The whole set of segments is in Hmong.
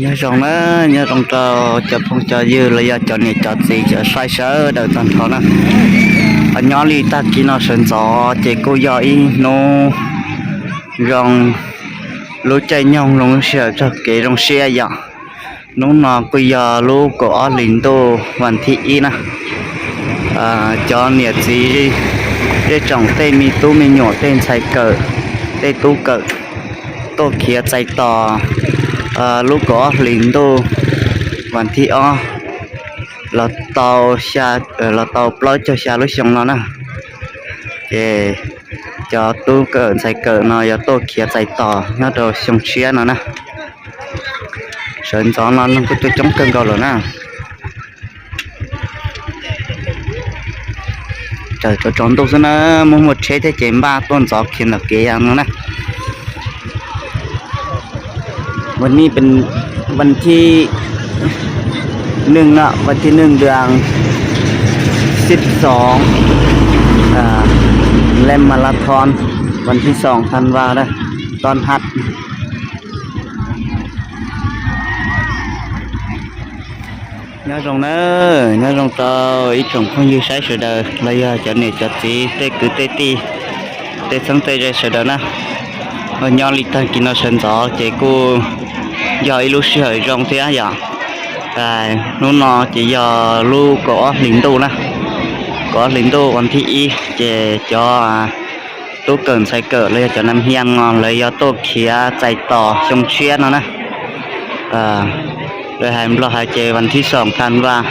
Nyob zoo na, nyob zoo rau cov phooj cov ywg los yog cov niam cov txiv cov saib sawv daws tag nrho na. Nyob li tag kis no sawv ntxov ces kuj yog ib hnub zoo, lub caij nyoog zoo, lub sij hawm txog kev zoo siab yom. Hnub no kuj yog lub kaum ob hlis ntuj vas thib ib na. Cov niam txiv zej tsoom tej me tub me nyuam tej ntxhais kawm, tej tub kawm tuaj khiav txais tos lub kaum ob hlis ntuj vas thib ob los tau, los tau plaub caug xya lub xyoo no na. Ces cov tub kawm ntxhais kawm no yuav tuaj khiav txais tos nyob rau xyoo tshiab no na. Sawv ntxov no neeg kuj tuaj coob kawg nkaus lawm na. Tsaws tsaus ntuj xwb na, muaj muaj tsheb thiab ces npaj tuaj ntxov khiav ntawm kev no na.วันนี้เป็นวันที่หนึ่งเนาะ วันที่หนึ่งเดือนสิบสอง เล่นมาราธอนวันที่สองธันวานะ ต้อนรับ Nyob zoo na, nyob zoo rau ib tsoom phooj ywg saib sawv daws los yog cov niam cov txiv tej kwv tej tij, tej txheeb tej ze sawv daws na. Nyob li tag kis no sawv ntxov ces kuj yog ib lub sij hawm zoo thiab yom. Hnub no ces yog lub kaum ob hlis ntuj na, kaum ob hlis ntuj vas thib ib ces cov tub kawm ntxhais kawm los yog cov nam hias no lawv yuav tuaj khiav txais tos xyoo tshiab no na. Lawv hais Nplog hais ces vas thib xoom than vaj,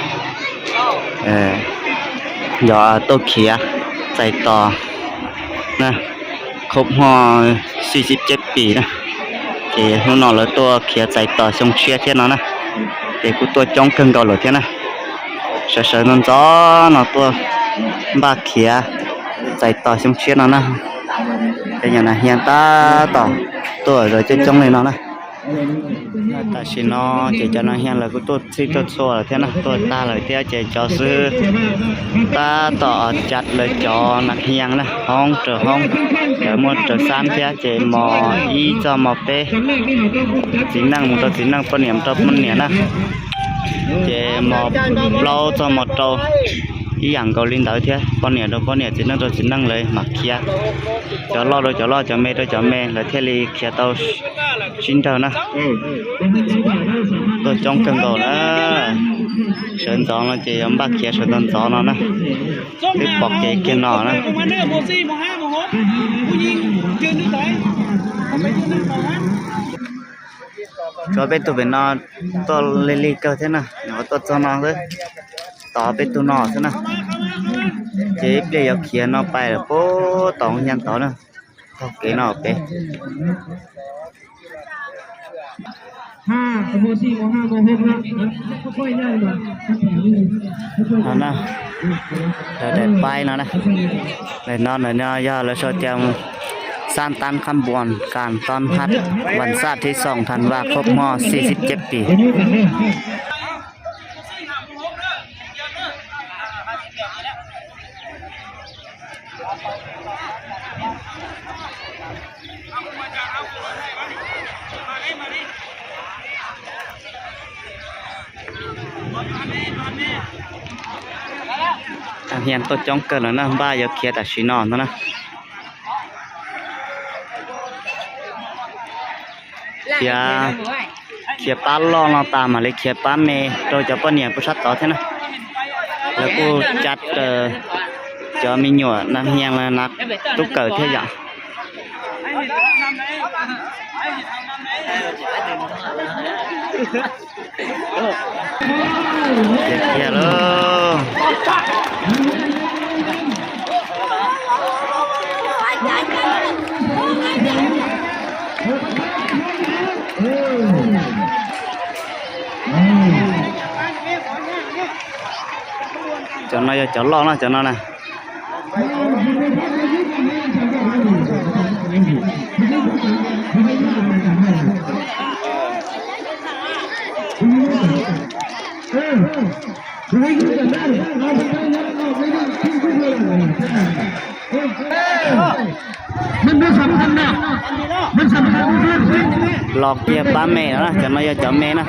yog tuaj khiav txais tos na, khub hmo xib xib ceb pis na. Ces hnub no lawv tuaj khiav txais tos xyoo tshiab thiab no na. Ces kuj tuaj coob kawg nkaus lawm thiab na. Sawv sawv ntxov ntxov no tuaj npaj khiav txais tos xyoo tshiab no na. Ces cov nam hias tab tom tuaj zov coob coob li no na. Tam sim no ces cov nam hias lawv kuj tuaj txhij tuaj txhua lawm thiab na, tuaj tag lawm thiab ces cov xib hwb tab tom cav lawv cov nam hias na, hoob raws hoob, lawv muaj raws xab thiab ces mos ib txog mos peb, txiv neej mus rau txiv neej, poj niam mus rau poj niam na. Ces mos plaub txog mos rau ib yam nkaus li ntawd thiab, poj niam rau poj niam, txiv neej rau txiv neej, lawv mam khiav. Cov loj rau cov loj, cov me rau cov me, lawv thiaj li khiav tau sib nrag na. Tuaj coob kawg nkaus na. Sawv ntxov no ces yuav npaj khiav sawv ntxov ntxov no na. Twb pom kev kiag no na. Tso peb tug pem no tuaj lig lig kawg thiab na, nyuam qhuav tuaj txog no xwb, tos peb tug no xwb na. Ces ib pliag yuav khiav no pais lawm puag tom hoob yaj tod na, taug kev no pem. No na, lawv daim paib no na, no no yog lawv sau tias สร้างต้านข้ามบนการต้อนรับวันศาสตร์ที่สอง ธันวา ครบรอบสี่สิบเจ็ดปี. Nam hias tuaj coob kawg lawm na, npaj yuav khiav tam sim no ntag na. Khiav, khiav pab loj no tas mam li khiav pab me rau cov poj niam puag sab tod thiab na. Lawv kuj cav cov me nyuam nam hias na, tub kawm thiab yom. Kiag lawm. Cov no yog cov loj na, cov no na. Los kiag pab me no na, cov no yog cov me na.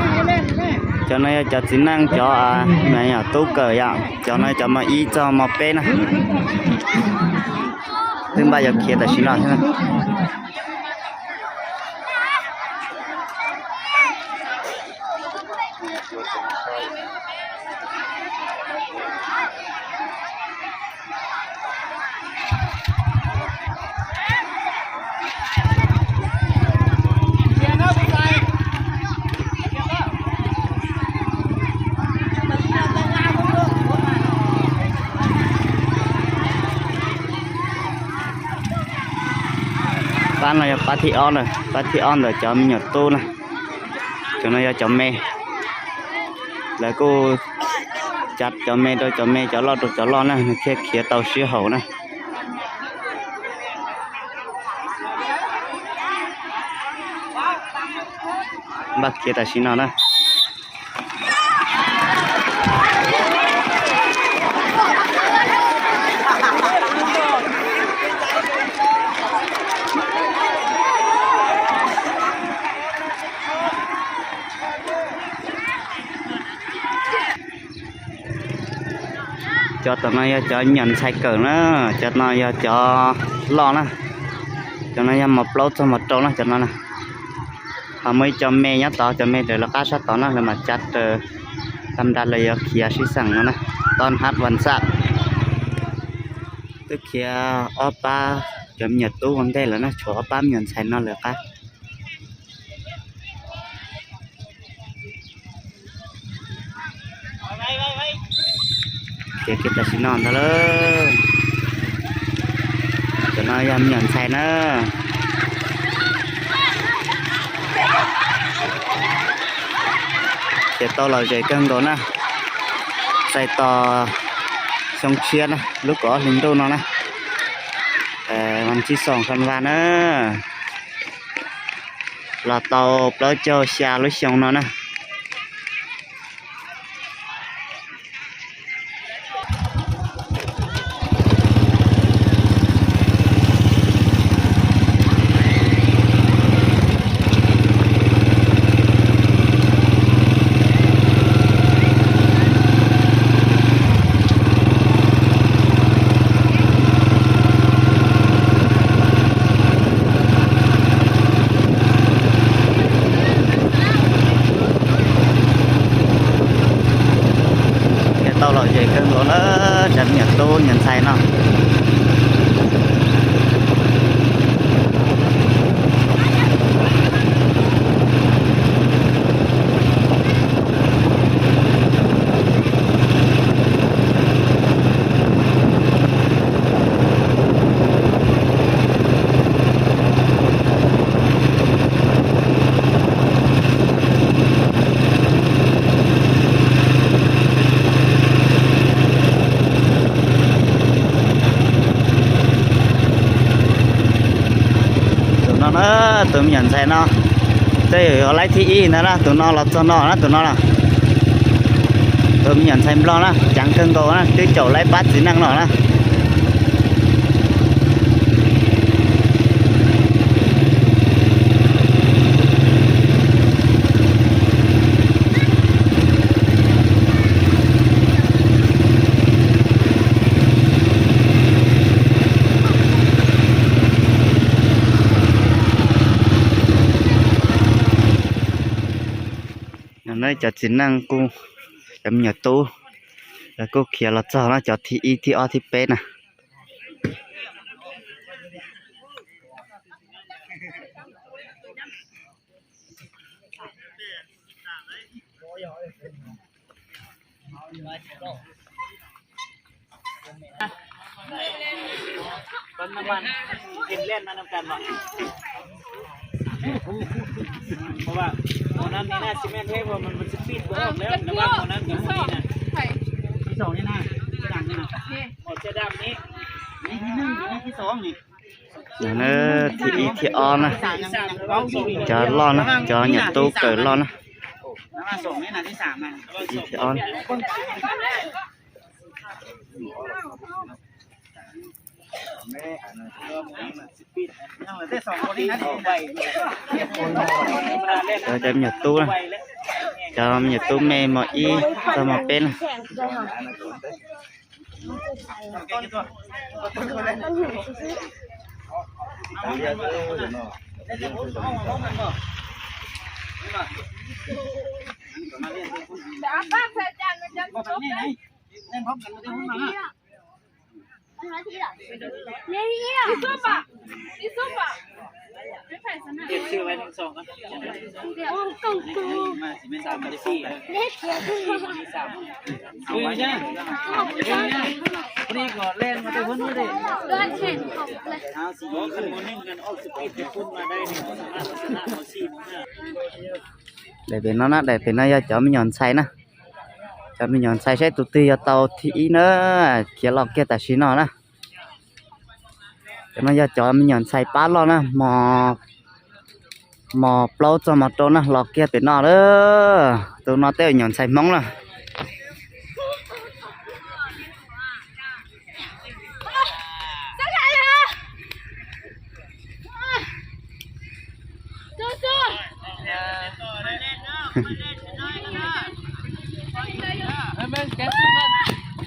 Cov no yog cov txiv neej, cov me nyuam tub kawm yom. Cov no cov mos ib txog mos peb na. Twb npaj yuav khiav tam sim no thiab. Pab no yog pab thib ob na, pab thib ob ntawm cov me nyuam tub na. Cov no yog cov me. Lawv kuj tsa cov me rau cov me, cov loj rau cov loj na, nws thiaj khiav tau sib haum na. Npaj khiav tam sim no na. Cov tom no yog cov nyuam ntxhais kawm na, cov no yog cov loj na. Cov no yog mos plaub txog mos rau na, cov no na. Ho muaj ib co me nyob tod, cov me raws lawv qab sab tod na, lawv mam tsa raws tam nrad lawv yuav khiav sib xeem no na. Toj hab vas xaj twb khiav ob pab cov me nyuam tub ua ntej lawm na, tshuav ob pab me nyuam ntxhais no lawv qab. Khiav kiag tam sim no ntag lauj. Cov no yog me nyuam ntxhais na. Khiav tau lom zem kawg nkaus na. Txais tos xyoo tshiab na, lub kaum ob hli ntuj no na. Vas tsib xoom xan vas na. Los tau plaub caug xya lub xyoo no na. Khiav tau lom zem kawg nkaus na, cov me nyuam tub nyuam ntxhais no. Tus no na, tus me nyuam ntxhais no, tej zaum yuav laib thib ib ntag na, tus no los txog no na, tus no na. Tus me nyuam ntxhais nplog na, ceev kawg nkaus na, twb caum laib pab txiv neej no na. No na cov txiv neej kuj, cov me nyuam tub, lawv kuj khiav los txog na, cov thib ib thib ob thib peb na. Pab nam man, kib lej na nam kan mas. Pab nam ni na, tsis mej theb, pab nam ni na, tsis mej theb, pab nam ni na. Thib xoom ni na, thib xoom ni na. Thib xoom ni na. Thib xoom ni na. Thib xoom ni na. Thib xoom ni na. Thib ib thib ob na, cov loj na, cov nyuam tub kawm loj na. Thib ib thib ob na. Cov me nyuam tub na, cov me nyuam tub me mos ib txog mos peb na. Daim pem no na, daim pem no yog cov me nyuam ntxhais na. Cov me nyuam ntxhais saib tus twg yog tau thib ib na, khiav los kiag tam sim no na. Cov no yog cov me nyuam ntxhais pab loj na, mos plaub txog mos rau na, los kiag pem no lawm. Tus no tej me nyuam ntxhais Hmoob na.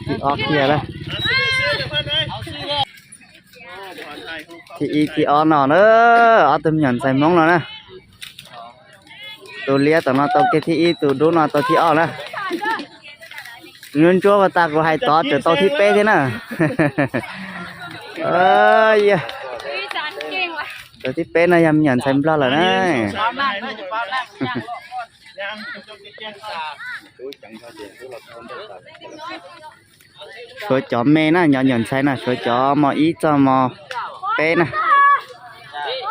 Thib ob kiag na. Thib ib thib ob no na, ob tug me nyuam ntxhais Hmoob no na. Tus liab tom no tau kiag thib ib, tus dub no tau thib ob na. Tus ntsuab ntsuab tas kuv hais tod tseem tau thib peb thiab na. Tus thib peb no yog me nyuam ntxhais Nplog lawm na. Suav cov me na, cov me nyuam ntxhais na, suav cov mos ib txog mos peb na.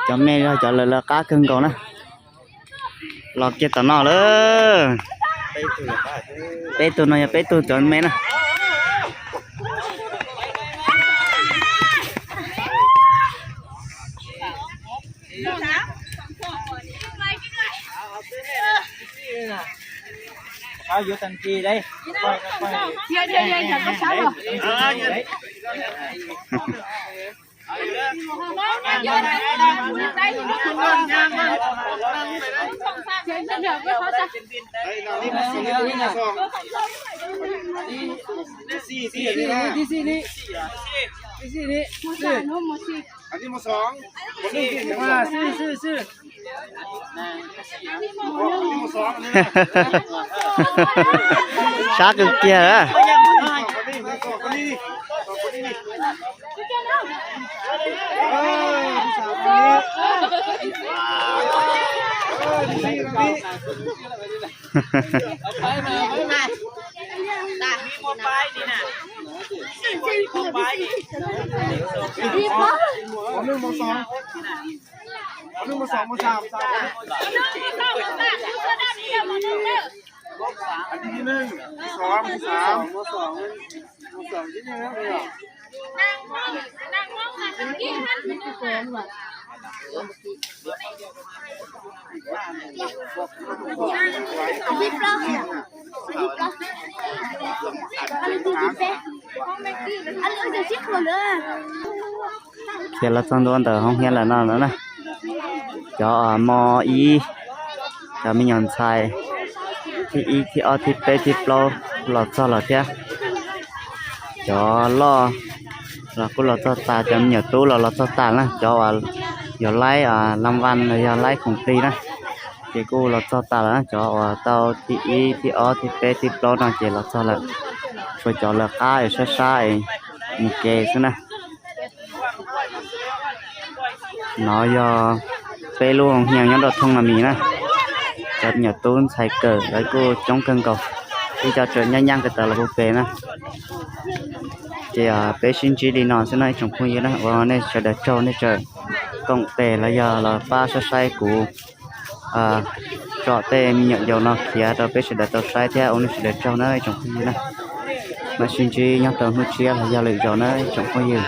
Cov me yog cov lawv lawv qab kawg nkaus na. Los kiag tom no lawm. Peb tug no yog peb tug cov me na. Sab kawg kiag. Khiav los txog ntua ntawm hoo hiav lawm no na. Cov mos ib, cov me nyuam ntxhais thib ib thib ob thib peb thib plaub los txog lawm thiab. Cov loj los kuj los txog tas, cov me nyuam tub los los txog tas na, cov uas yog laib lam vas los yog laib khoom plig na, ces kuj los txog tas lawm na. Cov uas tau thib ib thib ob thib peb thib plaub no ces los txog lawm, tshuav cov lawv qab es sab sab es mus kev xwb na. No yog peb lub hoo hiav nyob rau thoob no mis na. Cov me nyuam tub ntxhais kawm lawv kuj coob kawg nkaus, ib co tseem nyab nyab kawm tawm los puag pem na. Ces peb sib ntsib li no xwb no ib tsoom phooj ywg na, ua nej sawv daws tsaug nej tseem koom tes los yog los pab saib saib kuv tso tej me nyuam yaus no khiav rau peb sawv daws tau saib thiab, ua nej sawv daws tsaug na ib tsoom phooj ywg na. Mam sib ntsib nyob rau hnub tshiab los yog lwm zaus na ib tsoom phooj ywg.